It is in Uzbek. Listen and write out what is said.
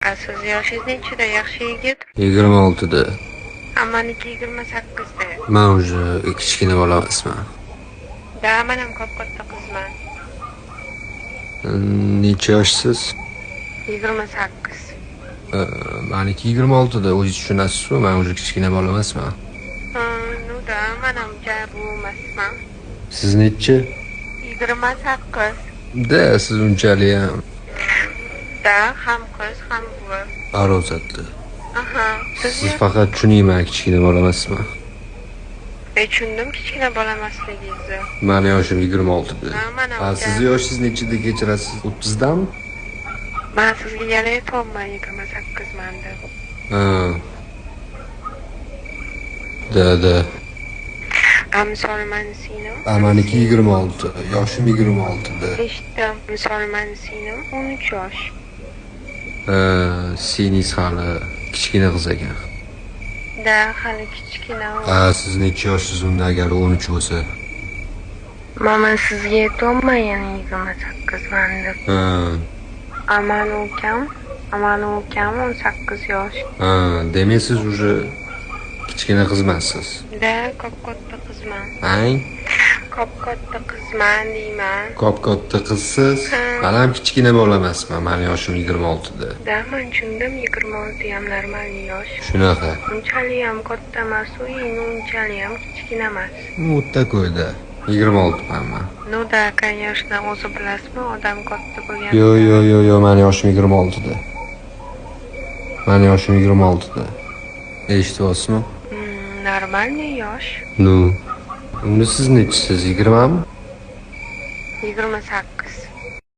A siz yoshingiz nechida, yaxshi yigit? 26da. A maniki 28da. Man уже kichkina bola emasman. Да, man ham kop-katta qizman. Necha yoshsiz? 28. Maniki 26da, o'zingiz tushunasiz-ku, man уже kichkina bola emasman. Ну да, man ham bu emasman. Siz nechi? 28. Да, siz unchalik ham. Да, ham qiz, ham buvi. Arozatli. Aha, siz Siz faqat tushuning, man kichkina bola emasman. Tushundim kichkina bola emasligingizni. Mani yoshim 26da. Ha, man ham. Ha, sizni yoshingiz nechida kechirasiz? 30dami? Man sizga yana aytyapman, 28man deb. Ha. Да, да. A misol mani singlim. A maniki 26. Yoshim 26da. Eshitdim. Misol mani singlim 13 yosh. Ha, singlingiz hali kichkina qiz ekan. Да, hali kichkina. Ha, siz necha yoshsiz unda agar 13 bo'lsa? Mama sizga aytyapman yana 28man deb. Ha. A mani ukam 18 yosh. Ha, demak siz уже kichkina qiz emassiz. Да, kop-katta qizman. Ang? Kop-katta qizman deyman. Kop-katta qizsiz. Ha. Man ham kichkina bola emasman. Mani yoshim 26da. Да, man tushundim, 26 ham нормальный yosh. Shunaqa. Unchalik ham katta emas u, endi unchalik ham kichkina emas. Вот такой да. 26man man. Ну да, конечно, o'zi bilasizmi, odam katta bo'lgan. Yo, yo, yo, yo, mani yoshim 26da. Mani yoshim 26da. Eshityapsizmi? Нормальный yosh. Ну. Unda siz nechisiz? 20mi? 28.